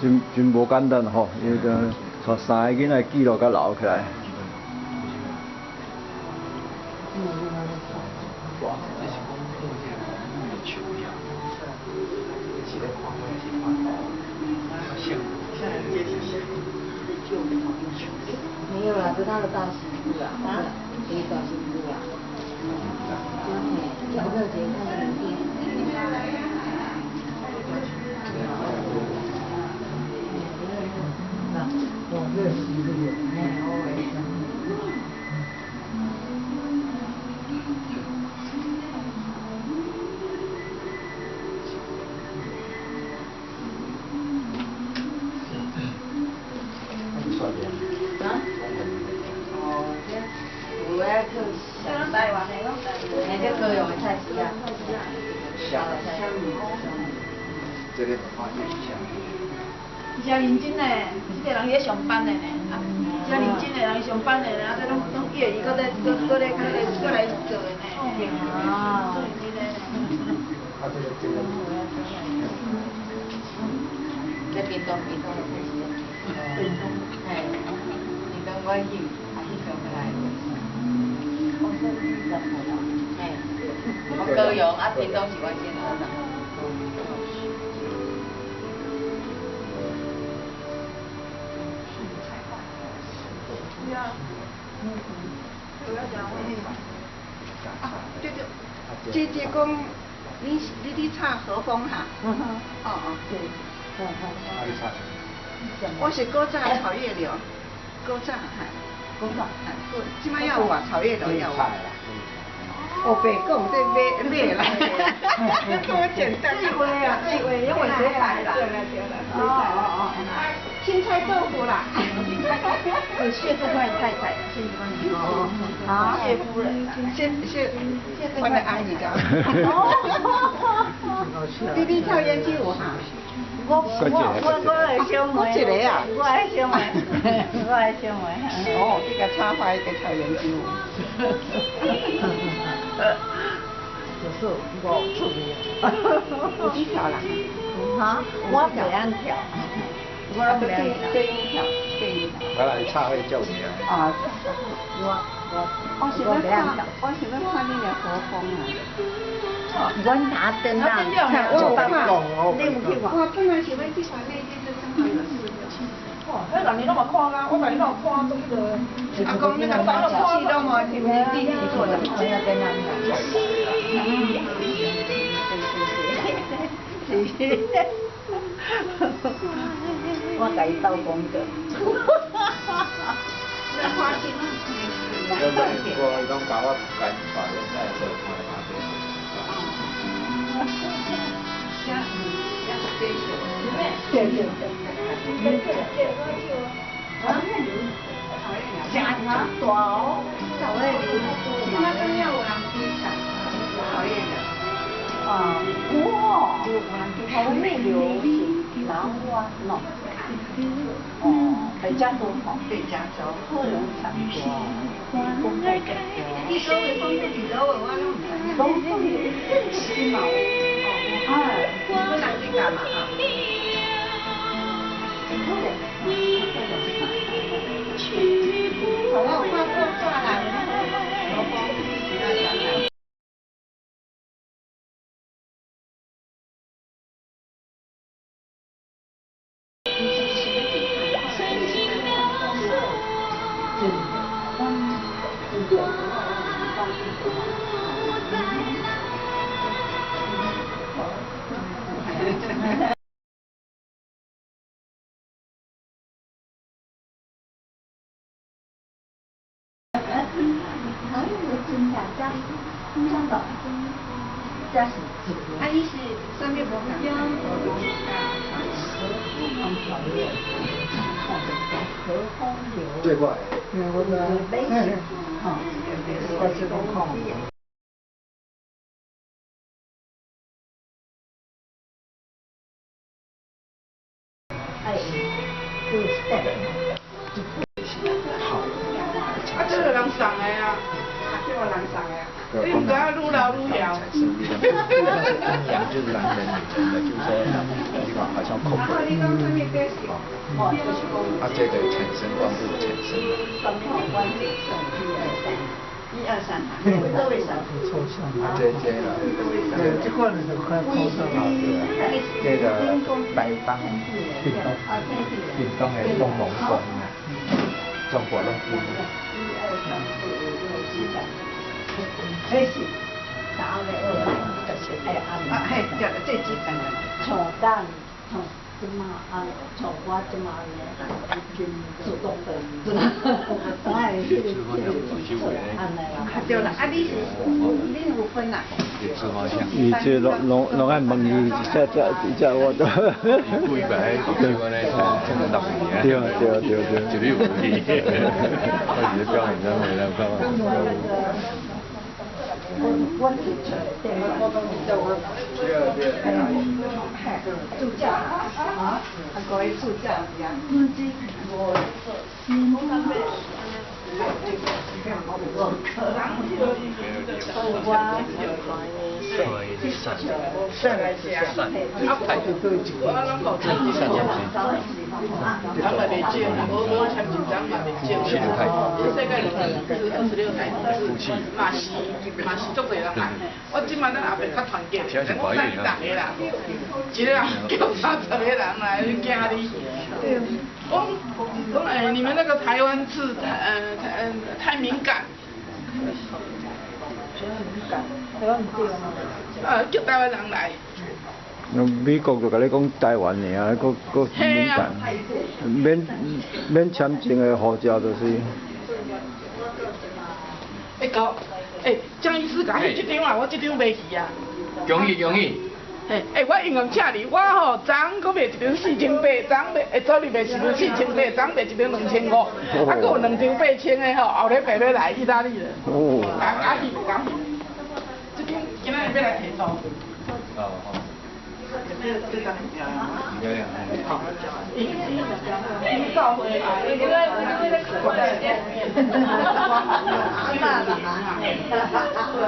真真無簡單吼，伊個帶三个囡仔記錄佮留起來。沒有啦，這他的大媳婦啦，這個大媳婦啦。這個沒有結婚的真認真呢，這個人伊咧上班的呢，啊，真認真的人伊上班的呢，啊，這攏攏叫伊閣咧閣閣咧閣咧閣來做的呢。啊，真認真的。這屏東屏東的菜市啊，嘿，屏東我去，啊翕相回來。嘿，我高雄啊，屏東是阮先生啦。啊，對對，姐姐講，你你佇插和風哈？哦哦，對。我是古早草月流，古早哈，古早，這擺猶有啊，草月流猶有。我白講這買買啦，這麼簡單。對話啊，對話，因為水彩啦。對啦對啦，哦哦哦。青菜豆腐啦。是謝志冠太太，謝志冠。哦，好，謝夫人。謝謝，我的阿姨噶。你你跳胭脂舞哈？我我我我的小妹，我一个啊，我的小妹，我的小妹。哦，一個插花，一個跳胭脂舞。就是我出名。有去跳啦？哈，我袂晓跳。我袂晓跳。对音跳，对音跳。我來插花足名。啊，我我我想欲看，我想欲看恁的和風啊。阮拿燈啊，我有看，你有去看？我本來想欲去看那天就正好有事。哇，彼逐年攏嘛看啊，我逐年攏有看，都彼个。阿公那個戲都無是毋是弟弟做的？是。我共伊鬥功課。我伊攏教我家己帶，來做看下對對對。真大哦，草月流。這擺敢猶有人去採草月流？啊，有哦，草月流是南灣喏。哦，北加州吼，北加州。好有產多，你所謂講這佇佗位，我攏毋知。攏總有，是嘛有。哎，你們人去幹嘛？我有看過大人和風其他展覽。啊，伊是啥物無仝？對我。我是讲看。哎，啊，這個人送的啊，這個人送的啊，你毋知影愈老愈曉。陰陽就是男人女人的，就是說這個好像扣。啊，這個產生光度產生。一二三，都會三。啊，這這了，這個就較抽象。這個白幫，屏東，屏東的東龍宮啊，中國攏有。一二三四五六七八，這是三個二，就是愛按。啊嘿，這最基本的。像咱，像這馬啊，像我這馬呢，已經自動的，我愛彼個彼個按呢啦。對啦，啊你你有分啦？伊這攏攏攏愛問伊，這這這我都。幾百，對對對對對。絕對有去，我是表演上回來幹嘛？我去找電話。助教啊，啊，各位助教是啊。我算算算，他们袂少，无无签一张嘛袂少。世界是26台同志，嘛是嘛是足济人爱。我這擺咱後壁較團結，我等逐个啦，一個人叫30個人來，驚你。講講哎，你們那個台灣字太敏感。台灣唔對啊。啊，叫台灣人來。美國就共你講台灣爾，閣閣敏感，免免簽證的護照就是。欸，哥，欸，江醫師，共翕這張啊，我這張袂去啊。恭喜恭喜！嘿，欸，我永遠請你，我吼昨昏閣賣一張4800，昨昏賣，欸，昨日賣一張4800，昨昏賣一張2500，啊，閣有2張8000的吼，後禮拜欲來意大利了。哦。啊翕，共翕，這張今仔日欲來提出。哦哦。這張很漂亮。很漂亮。好。营造回来。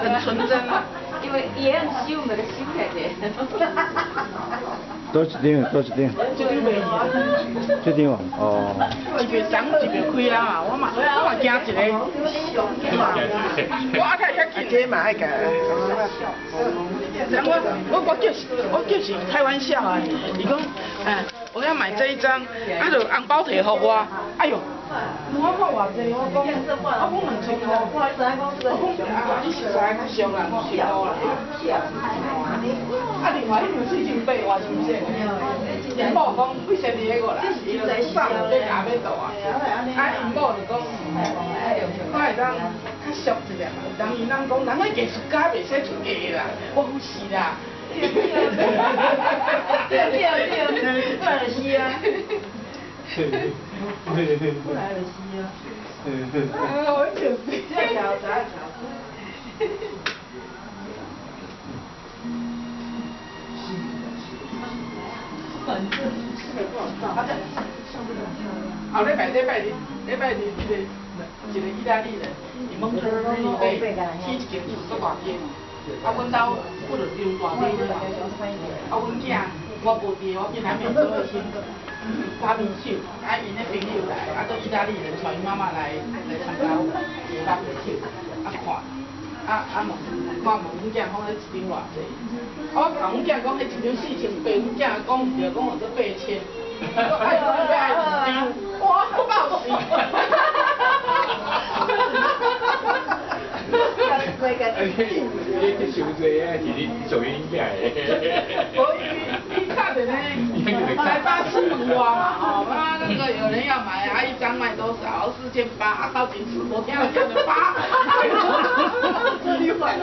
很純真啊。因為伊用手咪個收起來。多一張，多一張。這張袂去。這張哦。一邊送一邊開啦嘛，我嘛我嘛驚一個。我阿太較緊。這嘛愛共。我我我就是我就是開玩笑的，伊講，我要買這一張，啊就紅包提予我，哎喲，我看偌濟，我講，我講2500，我講啊，你實在較俗啦，2500啦。啊，另外彼張4800偌是毋是？因某講幾千二個啦，伊就送要夾欲倒啊，啊𪜶某就講，我會當較俗一點，人伊人講，人彼藝術家袂使出價啦，我講是啦。對對對，本來就是啊。本來就是啊。啊，我笑死。這條怎調？後禮拜禮拜日禮拜日這個一個意大利人，伊蒙特利貝起一間厝足大間，啊，阮兜不就張大間嘛，啊，阮囝我無佇，我今仔暝做伙先打面手，啊，𪜶的朋友來，啊，閣意大利人帶𪜶媽媽來來參加打面手，啊看，啊啊問，我問阮囝講彼一張偌濟，啊，我共阮囝講彼一張4800，阮囝講毋對，講有做8000。我愛講欲愛一張，哇，爆死！你你伤济啊，是你属于恁囝的。无伊伊敲电话，来845啊嘛吼，啊那个有人要買啊，一張賣多少？4800，啊到底是我聽了變成八。這裡壞了。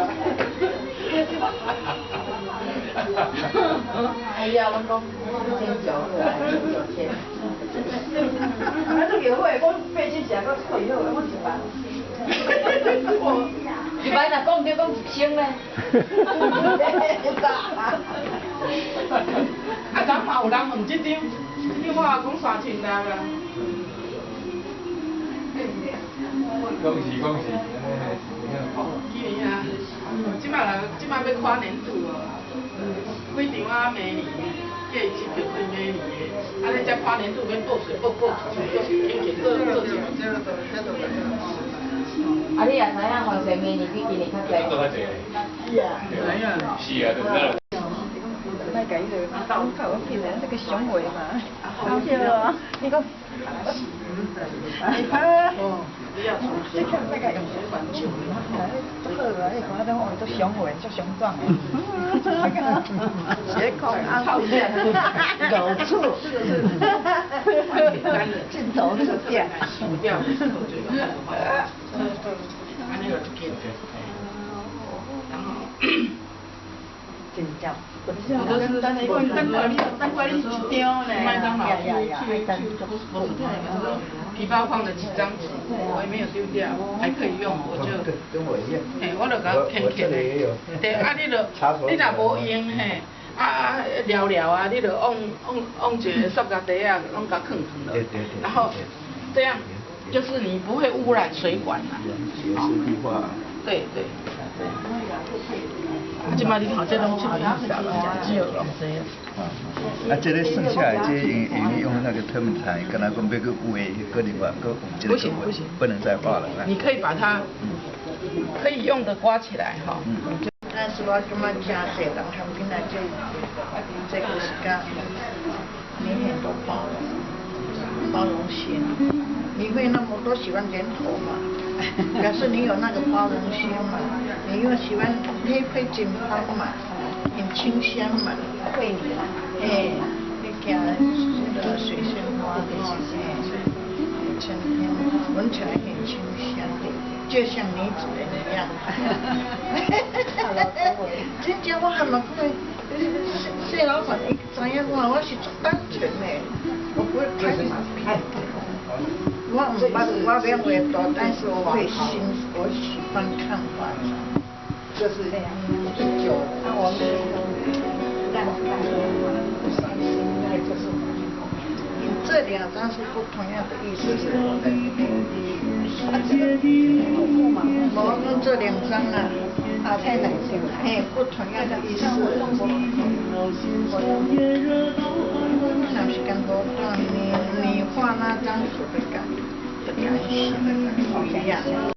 哎呀，阮講千九好啊，9000。啊，這個好，講8000是還閣退好，阮一萬。一擺若講著講一千咧。啊，人嘛有人問這張，這張我也講3600啊。恭喜恭喜！今年啊，這擺人這擺欲跨年度哦，幾張啊明年，計七月開明年的，啊你這跨年度免報稅報報出去，輕輕做做一。啊，你也知影，凡勢明年比今年較濟。是啊。知影。是啊，就是。莫共伊就讲较有紧的，这个上话嘛。对啊，你讲。啊。这个莫共用水管手，足好啊！你看种哦，足雄伟，足雄壮的。是咧讲老厝，镜头出掉。真正。我都是等等等过你一张呢，麦当劳去去，我是皮包放了几张纸，我也没有丢掉，还可以用，我就，嘿，我就共捡起来。对，啊，你就你若無用嘿，啊啊聊聊啊，你就往往往一个塑膠袋仔，攏共囥囥落，然後這樣就是你不會污染水管啦。對對。啊，這擺你看，這攏出面少啦，真少咯。啊，這个算下來，這用用用那個 turpentine，敢若講欲閣畫，閣另外閣用這個不行不行，不能再畫了。你可以把它可以用的刮起來哈。但是我感覺真濟人含囡仔這這個是較你很多包容，包容心，你會那麼多喜歡剪頭髮，表示你有那個包容心嘛，你又喜歡黑配金髮嘛，很清香嘛，會你啦，哎，你行那個水仙花的，春天聞起來很清香，就像女主人一樣。真正我還蠻看，謝老闆，伊知影我，我是足單純的，我不會拍馬屁。我毋捌，我免畫圖，但是我會欣，我喜歡看畫展。這是一九我們這兩張是不同樣的意思。啊，這個我講這兩張啊，啊，太難聽了。嘿，不同樣的意思。那是講多短，你畫那張圖的感的感想不一樣。